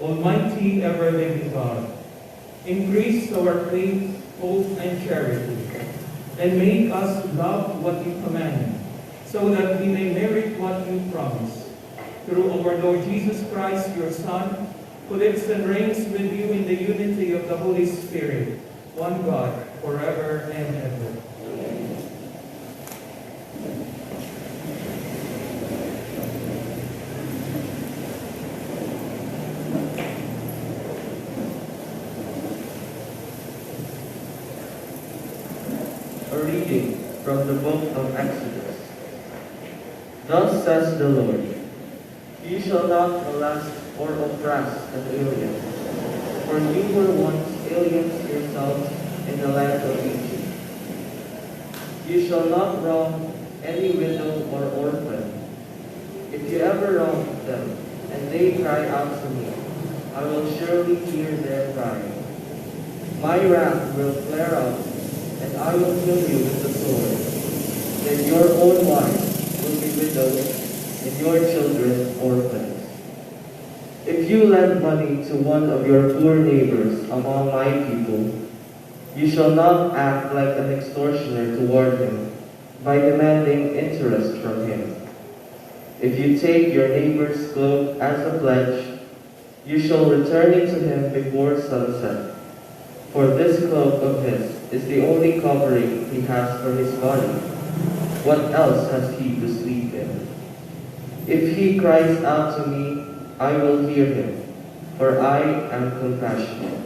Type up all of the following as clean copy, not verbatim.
Almighty, ever-living God, increase our faith, hope, and charity, and make us love what you command, so that we may merit what you promise. Through our Lord Jesus Christ, your Son, who lives and reigns with you in the unity of the Holy Spirit, one God, forever and ever. A reading from the book of Exodus. Thus says the Lord, "You shall not molest or oppress an alien, for you were once aliens yourselves in the land of Egypt. You shall not wrong any widow or orphan. If you ever wrong them, and they cry out to me, I will surely hear their cry. My wrath will flare up, and I will kill you with the sword. Then your own wives will be widows, and your children orphans. If you lend money to one of your poor neighbors among my people, you shall not act like an extortioner toward him by demanding interest from him. If you take your neighbor's cloak as a pledge, you shall return it to him before sunset. For this cloak of his is the only covering he has for his body. What else has he to sleep in? If he cries out to me, I will hear him, for I am compassionate."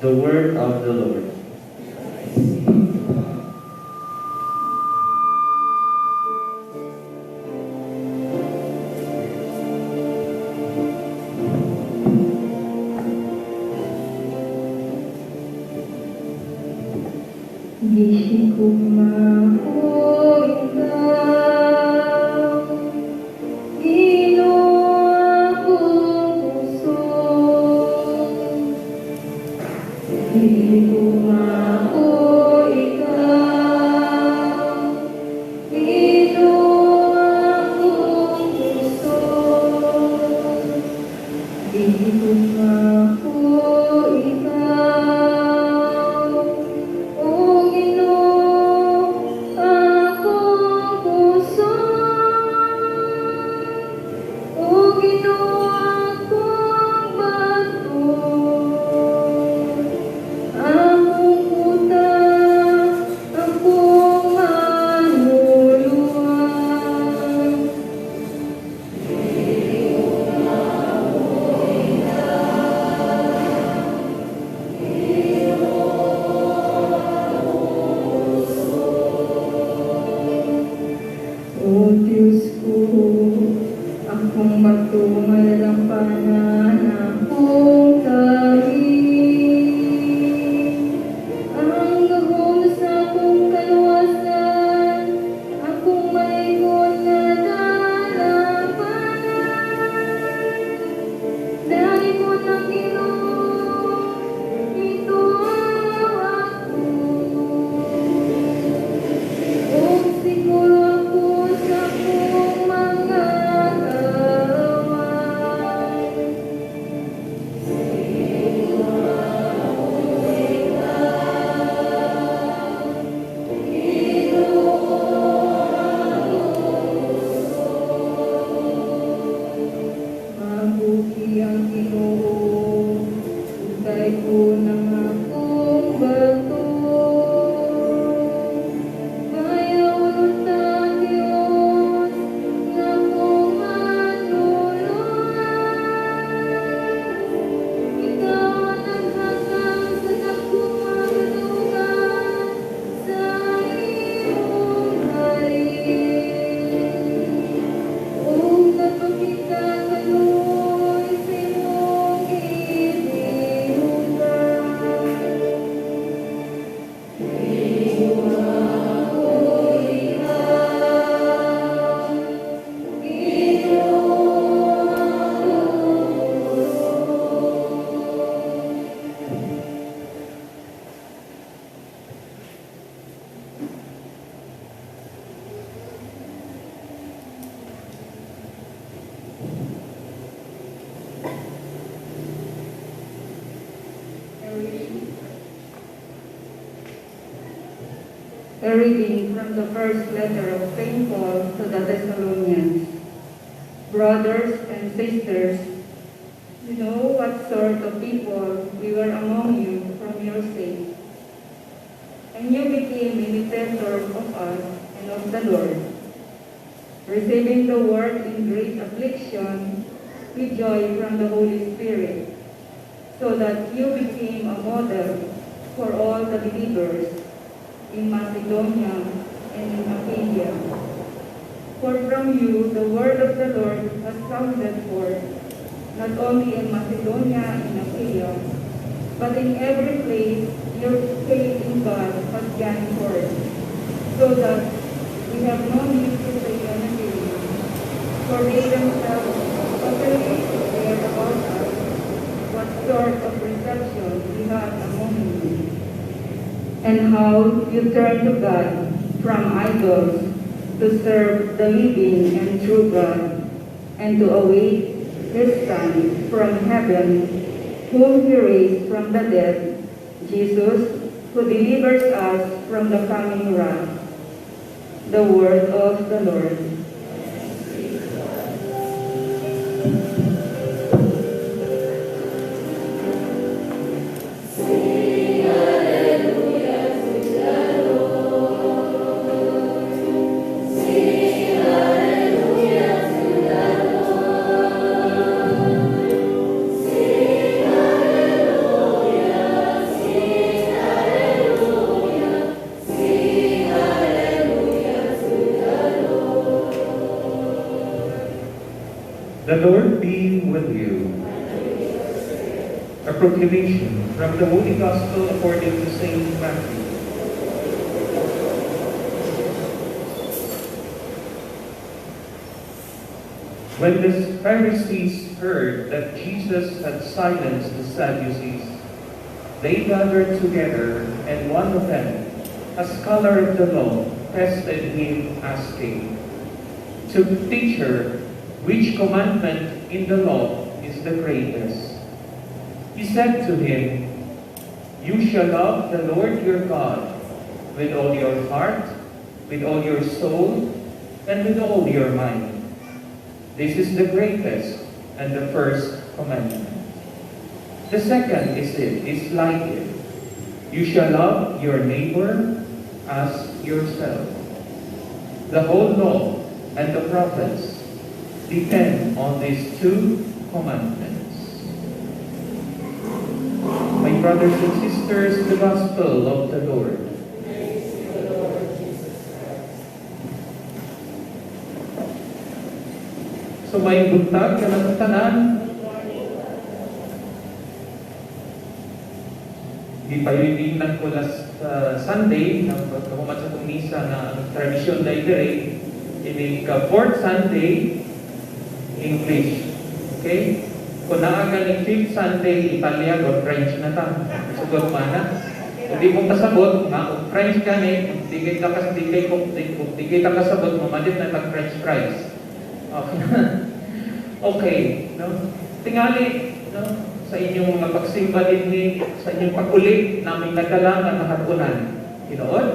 The word of the Lord. Gihigugma ko ikaw, Ginoo, akong kusog. Gihigugma ko ikaw, Ginoo, akong kusog. Gihigugma ko ikaw, O Ginoo, akong kusog. O Ginoo, akong bato, akong kuta, akong manluluwas. Gihigugma ko ikaw, Ginoo, akong kusog. O Diyos ko, akong bato nga lalampanan, akong kahi. Ang gahom sa akong kaluwasan, akong malaygon nga dalapanan. Daligon ang Ginoo, ituaw ako. Ug siguro ako sa akong mga kaaway. A reading from the first letter of St. Paul to the Thessalonians. Brothers and sisters, you know what sort of people we were among you from your sake. And you became imitators of us and of the Lord, receiving the word in great affliction with joy from the Holy Spirit, so that you became a model for all the believers in Macedonia and in Achaia. For from you the word of the Lord has sounded forth, not only in Macedonia and Achaia, but in every place your faith in God has gone forth, so that we have no need to say anything. For they themselves openly declared about us what sort of reception we had among you, and how you turned to God from idols to serve the living and true God, and to await His Son from heaven, whom He raised from the dead, Jesus, who delivers us from the coming wrath. The word of the Lord. The Lord be with you. A proclamation from the Holy Gospel according to Saint Matthew. When the Pharisees heard that Jesus had silenced the Sadducees, they gathered together, and one of them, a scholar of the law, tested him, asking, "To teacher, which commandment in the law is the greatest?" He said to him, "You shall love the Lord your God with all your heart, with all your soul, and with all your mind. This is the greatest and the first commandment. The second is like it. You shall love your neighbor as yourself. The whole law and the prophets depend on these two commandments." My brothers and sisters, the gospel of the Lord. Praise to the Lord Jesus Christ. So maayong buntag kanatong tanan. Good morning. Gipayunan ko last Sunday nang pagkahuman sa atong misa na ang tradisyon na diri ining ka fourth Sunday, English. Okay? Kung naa ganing fifth Sunday, Italian or French na ta. Sugot man na. Kung di mo kasabot, nga kung French ka ni, kung di kay takas, di kay kung di, kung di kay kasabot, mamalit na tag French fries. Okay. Okay, no? Tingali, no? Sa inyong mga pagsimba dinhi, sa inyong pag-uli, naming nadala nga nakatunan. Tinuod?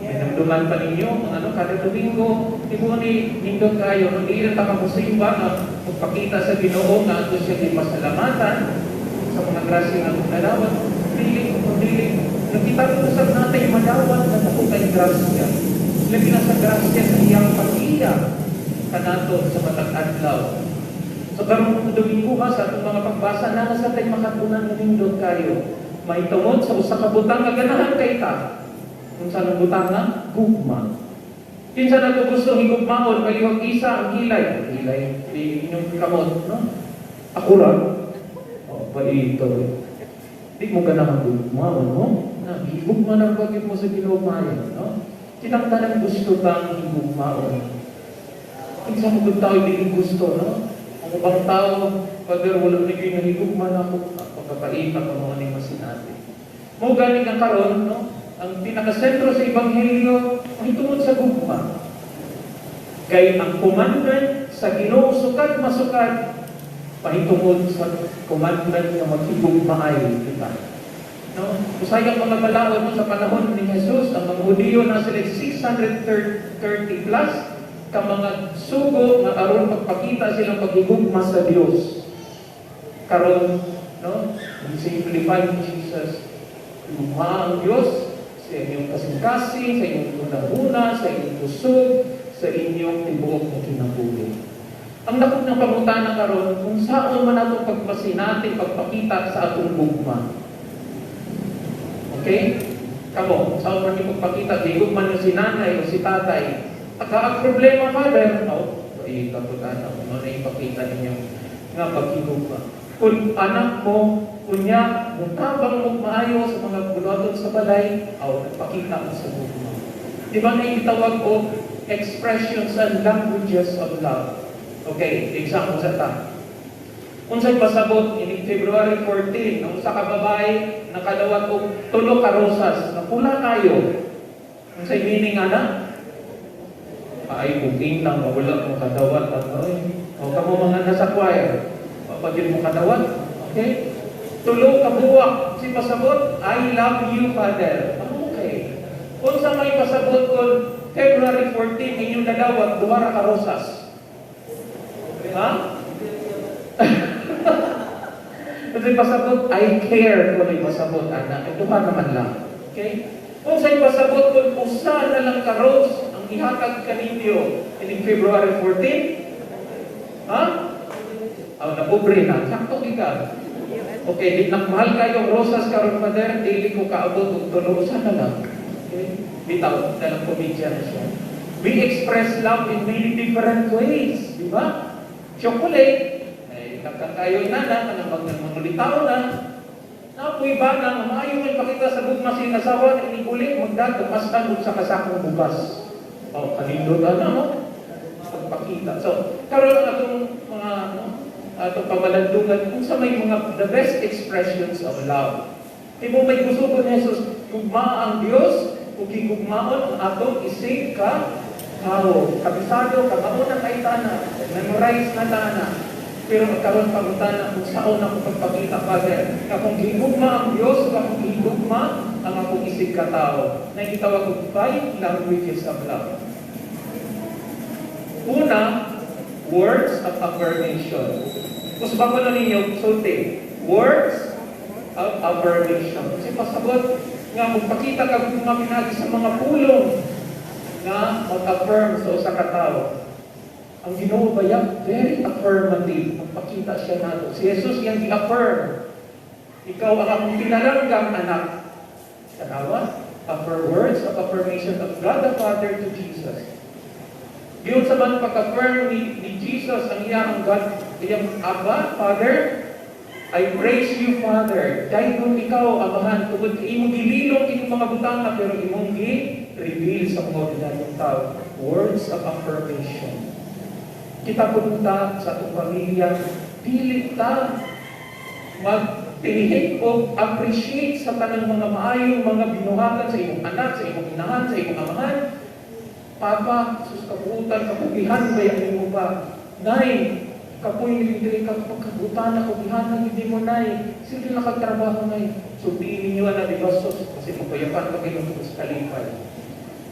Hinumduman pa ninyo, ang ano, kada Domingo, tibuon ni nindot kayo, no, di na ta kamusimba, nga magpakita sa Ginoo nga ato siya gipasalamatan sa mga grasya nga atong nadawat. Dili, kung dili, nakita ko usab natin madawat na dako kay grasya. Labi na sa grasya sa iyang pag-iya kanato sa matag adlaw. So karong Domingo ha, sa atong mga pagbasa na sa tay makatunan nga nindot kayo. Mahitungod sa usa ka butang nga ganahan kay ta. Kung sa anong butang nga, gugma. Kinsa na to gusto higugmaon, palihog isa ang hilay. Hilay, di inyong kamot, no? Ako ra. Oh, paito. Di mo ganahan gugmaon, no? Na, higugma na pagit mo sa Ginoo maayo, no? Kitang tanan gusto tang higugmaon. Kinsa mo kung tao hindi gusto, no? Ang ubang tao, Father, wala na kayo nahigugma na ako. Pagkapaita ko mga ni masinati. Mo gani nga karon, no? Ang pinakasentro sa Ebanghelyo mahitungod sa gugma. Kay ang commandment sa Ginoo sukad masukad pahitungod sa commandment nga maghigugmaay kita. No? Usahay ang mga balaod mo sa panahon ni Jesus, ang mga Hudiyo na sila 630 plus ka mga sugo nga aron magpakita silang paghigugma sa Dios. Karon, no? Simplify ni Jesus. Gugma ang Dios sa inyong kasing-kasing, sa inyong hunahuna, sa inyong kusog, sa inyong tibuok na kinabuhi. Ang dako ng pangutana karon, kung saan man atong pagpasinati, pagpakita sa atong gugma. Okay? Kamo, saan man yung pagpakita, di gugma niyo si nanay o si tatay. Aka ang problema, Father, oh, ay kaputan ako, ano na ipakita ninyo nga paghigugma. Kung anak mo, unya, mutabang mo maayo sa mga buluhaton sa balay, aw, nagpakita mo sa gugma. Di ba na itawag og expressions and languages of love? Okay, example sa ta. Unsay pasabot ini February 14 ang usa ka babae nakadawat og tulo ka rosas na pula kayo. Unsay meaning ana? Ay, booking lang, wala mo kadawat. Ano, eh. O kamo mga nasa choir, pagin mo kadawat. Okay? Tulo ka buwak, si pasabot, "I love you, Father." Okay. Unsa may pasabot kung February 14 inyong nadawat duha ra ka rosas? Ha? Kasi pasabot, "I care" kung may pasabot, anak. Ito pa naman lang. Okay? Kung sa'y pasabot kung usa na lang ka rose ang ihatag kaninyo ining February 14? Ha? Oh, napobre na. Sakto ka. Okay, di mahal kayo rosas karon, Father, dili ko kaabot og tulo, usa na lang. Okay? Bitaw, dalang komedya na siya. We express love in many different ways, di ba? Chocolate, ay daghan kayo nana, kanang mag mangulitaw na. Napoy ba na maayo may pakita sa gugma sa asawa na iniguli magdad mas og sa kasakong bugas. Oh, kanindot ana no? Pagpakita. So, karon ang atong mga no, atong pamalandungan kung sa may mga the best expressions of love. Imo may gusto ni Jesus, gugma ang Dios ug gigugmaon ang atong isig ka tao. Kabisado, kamao na kay tana, memorize na tana. Pero karon pangutana kung saon ako pagpakita, Father, nga kung gigugma ang Dios ug akong gigugma ang akong isig ka tao. Nakitawag og five languages of love. Una, words of affirmation. Usbang ko na ninyo, sulti. Words of affirmation. Kasi pasabot nga magpakita ka mga pinagi sa mga pulong nga mag-affirm sa usa ka tawo. Ang Ginoo ba yan? Very affirmative. Magpakita siya nato. Si Jesus yang gi-affirm. "Ikaw ang akong pinalanggang anak." Tanawa? Affirm words of affirmation of God the Father to Jesus. Giyon sa man pag-affirm ni Jesus ang iyang God, iyang Abba, Father, "I praise you, Father. Dahil ikaw, Amahan, tungod kay imong gililong kining mga butanga, pero imong gi-reveal sa mga ordinaryong tao." Words of affirmation. Kita punta sa atong pamilya, dili ta magtinihik o appreciate sa tanang mga maayong mga binuhatan sa imong anak, sa imong inahan, sa imong amahan. "Papa, sus kabuutan, kapugihan ba yan mo ba? Nay, kapoy nilindri ka pagkabutan ako, gihanan hindi mo, Nay. Sige na kagtrabaho, Nay." So, ninyo na, di ba, sus, kasi mapayapan pa kayo sa kalipay.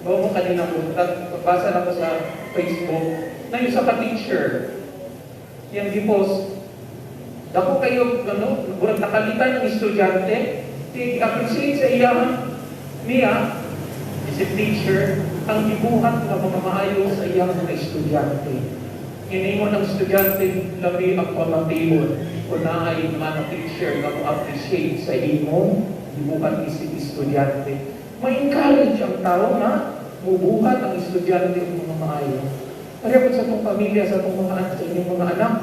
Bawa mo kanina po, nagbasa na ko sa Facebook, na yung sa ka-teacher, yung gipost, dako kayo, ano, murag nakalitan ng estudyante, i-appreciate sa iya niya, isip teacher, ang gibuhat nga mga maayo sa iyang mga estudyante. Inimo ng estudyante labi ang pamatiwon kung naay mga teacher nga mo appreciate sa imong gibuhat isip estudyante. Ma-encourage ang tao nga mubuhat ang estudyante ng mga maayo. Pareho po sa itong pamilya, sa itong mga anak, sa inyong mga anak,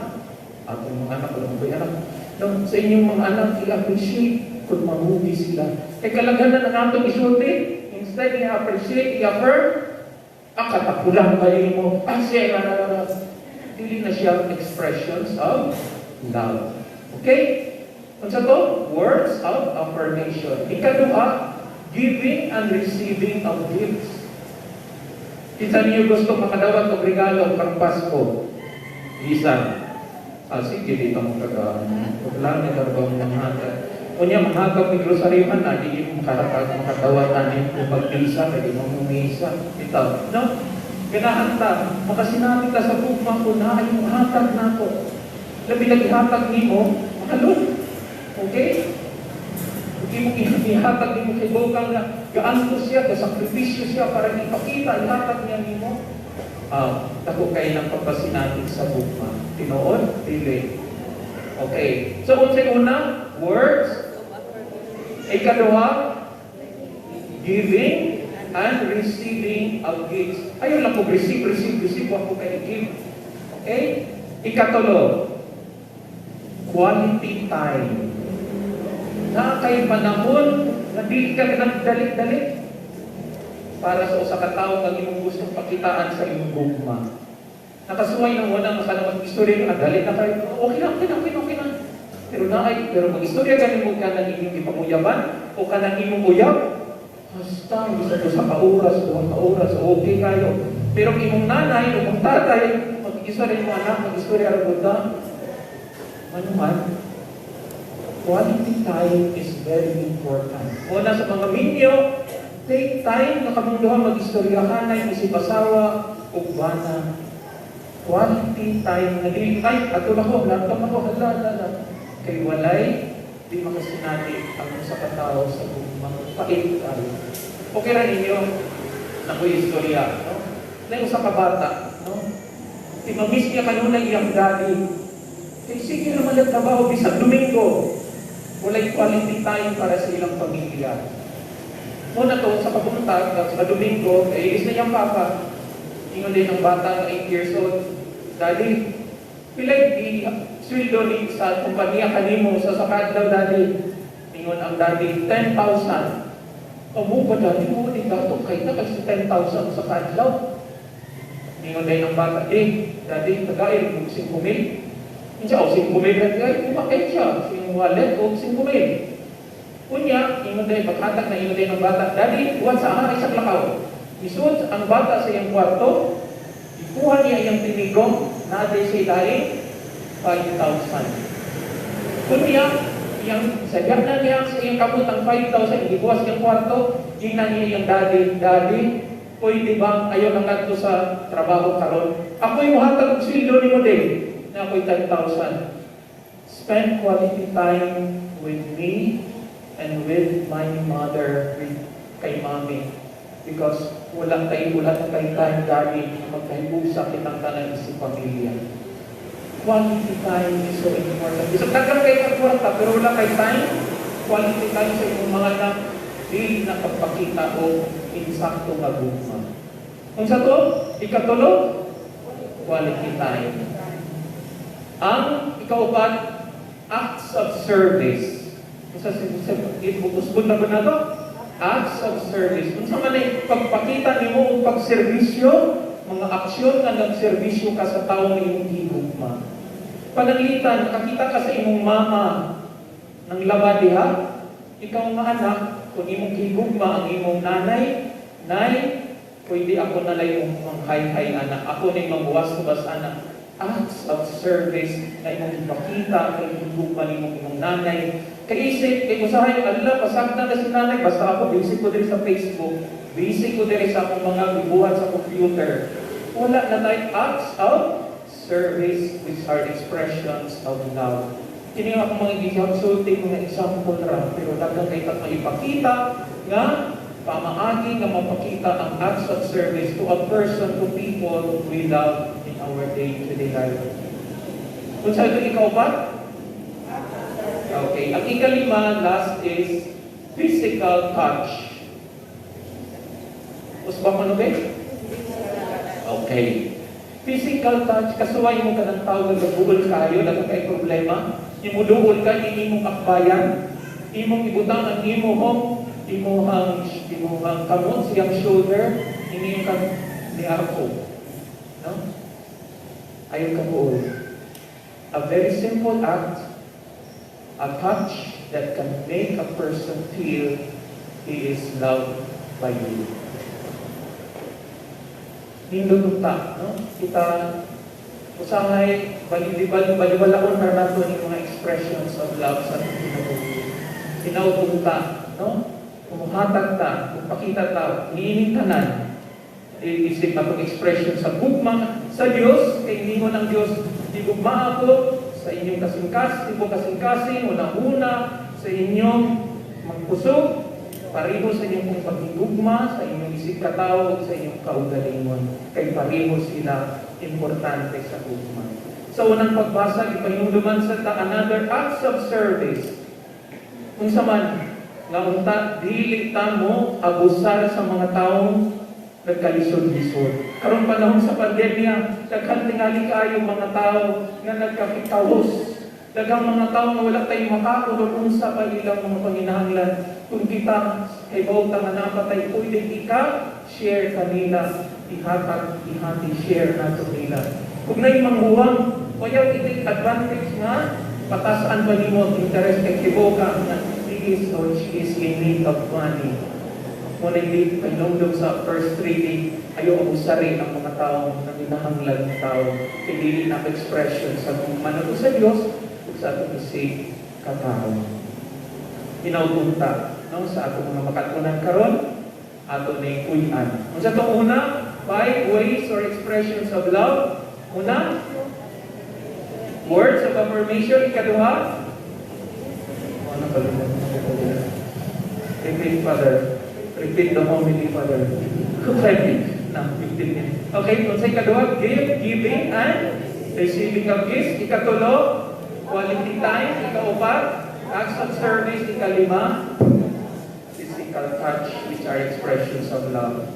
atong mga anak, wala mo ba'y anak? No, sa inyong mga anak, i-appreciate kung mamugi sila. Kay kalaghanan ang atong isulti, instead i-appreciate, i-affirm, ah, katakulang kayo mo, ah, siya, na, na, na. Dili na siya expressions of love. Okay? Unsa to? Words of affirmation. Ikaduha, giving and receiving of gifts. Kinsa ninyo gusto makadawat og regalo karong Pasko? Isa. Ah, sige, dito mo taga. Paglang ni karong mga hatag. Unya manghatag mig rosaryohan na di mo makahatag makadawat ani kung pagmisa kay di mo mumisa. Bitaw, no? Ganahan ta, makasinati ta sa gugma ko na ay hatag nako. Labi lagi hatag nimo, mahalong. Okay? Kung imong ihatag nimo kay bukang nga gaantos siya, gasakripisyo siya para ipakita, ihatag niya nimo. Ah, dako kay ng pagpasinati sa gugma. Tinuod, dili. Okay. So unsay una? Words. Ikaduha, giving and receiving of gifts. Ayaw lang ko receive, receive, receive, wa ko kay give. Okay? Ikatulo, quality time. Na kay panahon na dili ka nagdali-dali para sa usa ka tawo nga imong gustong pakitaan sa imong gugma. Nakasuway nang wala nga kanang mag-istorya nga dali na kayo. Okay na, okay na, okay na, okay na. Pero naay, pero mag-istorya gani mo kanang inyong gipanguyaban o kanang imong uyab, basta bisa to sa ka oras, 2 ka oras, okay kayo. Pero ang imong nanay o imong tatay, mag-istorya mo anak, mag-istorya ra gud ta. Ano man, quality time is very important. Una sa mga minyo, take time na kamong duha mag-istoryahan na isip asawa ug bana. Quality time na dili ay ato na ko, laptop ako, hala, hala, hala. Kay walay di makasinati ang usa ka tawo sa gugma. Pait kayo. Okay ra ninyo na ko'y istorya, no? Na usa ka bata, no? Di ma-miss niya kanunay iyang daddy. Kay sige naman ang trabaho bisag Domingo. Walay quality time para sa ilang pamilya. Muna to, sa pabuntag, sa Domingo, eh, is na iyang papa. Ingon din ang bata na 8 years old, "Daddy, pilay di sweldo ni sa kumpanya kanimo sa kadlaw, Daddy?" Ingon ang daddy, "10,000." "Amo ba, Daddy, mo ni dato kay ta kasi 10,000 sa kadlaw?" Ingon din ang bata, "Eh, Daddy, tagail og 5,000." Insa o 5,000 na kay kumakay siya, sing wallet o 5,000. Unya, ingon din paghatag na ingon din ang bata, "Daddy, buhat sa aha isang lakaw." Isud ang bata sa iyang kwarto, ikuha niya iyang tinigong, naa siya dahil 5,000. Kunya, iyang sadya na niya sa iyang kamot ang 5,000, ibuwas iyang kwarto, ingnan niya iyang daddy, "Daddy, pwede ba ayaw lang ngadto sa trabaho karon? Ako'y muhatag og sweldo nimo din, na ako'y 10,000. Spend quality time with me and with my mother, with kay Mommy. Because wala na kay time, Daddy, na magkahibusa kitang tanan si pamilya." Quality time is so important. Bisag daghan kay ka kwarta, pero wala kay time, quality time sa imong mga anak, di nakapakita o insakto nga gugma. Kung sa to, ikatulo, quality time. Ang ikaupat, acts of service. Kung sa usbon na ba na to? Acts of service. Kung sa man ay pagpakita nimo og pagserbisyo, mga aksyon nga nagserbisyo ka sa taong imong gigugma. Pananglitan, nakakita ka sa imong mama ng laba diha, ikaw nga anak, kung imong gigugma ang imong nanay, "Nay, pwede ako na lang imong manghay-hay, anak. Ako na magwas-was, anak." Acts of service na imong ipakita kay gigugma nimong imong nanay. Kaisip, kay usahay, ala, pasagdan na si nanay, basta ako, busy ko diri sa Facebook, busy ko diri sa akong mga gibuhat sa computer. Wala na tayo acts of service, which are expressions of love. Kini nga akong mga gisulti, mga example ra, pero daghan kay tag maipakita nga pamaagi nga mapakita ang acts of service to a person, to people we love in our day-to-day life. Kung sa ito ikaw ba? Okay. Ang ikalima, last is physical touch. Usba ko no ba? Okay. Physical touch, kasuway mo ka ng tao nga gabuol kayo, daghang kay problema. Imuduol ka, imong akbayan, imong ibutang ang imong kamot siyang shoulder, imong kang ni arko. No? Ayaw ka buol. A very simple act, a touch that can make a person feel he is loved by you. Nindot ta, no? Kita usahay bali-bali baliwalaon na nato ni mga expressions of love sa atong kinabuhi. Hinaut unta, no? Kumuhatag ta, magpakita ta, niining tanan, isip atong expression sa gugma sa Dios, kay ningon ang Dios, "Gigugma ako sa inyong kasingkas, tibuok kasing-kasing, una-una sa inyong magkusog, pareho sa inyong pagigugma, sa inyong isip katao, sa inyong kaugalingon," kay pareho sila importante sa gugma. Sa unang pagbasa, ipahinumduman sa ta another acts of service. Unsa man nga unta dili ta mo abusar sa mga taong nagkalisod-lisod. Karong panahon sa pandemya, daghan tingali kaayo mga tao nga nagkakikawos. Daghang mga tao nga wala tay makaon o unsa pa ilang mga panginahanglan. Kung kita kay ta nga napatay pwede ika-share kanila, ihatag, ihati, share nato nila. Kung naay manghuwang, ayaw i-take advantage nga patasan pa nimo ang interest kay kibaw ka nga he is or she is in need of money. Muna hindi pahinumdum sa first reading, ayaw abusari ang mga tao na minahanglan ng tao. Kay dili na expression sa manato sa Dios ug sa atong isig katao. Hinaut unta, no, sa atong mga makatunan karon, ato ning puy-an. Unsa tong una? Five ways or expressions of love. Una, words of affirmation. Ikaduha, ano kalimutan ko? Repeat, Father. Repeat the homily, Father. Okay. Na, 15 minutes. Okay, kung sa ikaduha, give, giving, and receiving of gifts. Ikatulo, quality time. Ikaupat, acts of service. Ikalima, physical touch, which are expressions of love.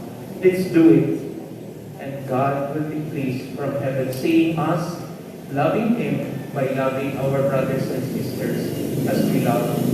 Let's do it. And God will be pleased from heaven, seeing us loving Him by loving our brothers and sisters as we love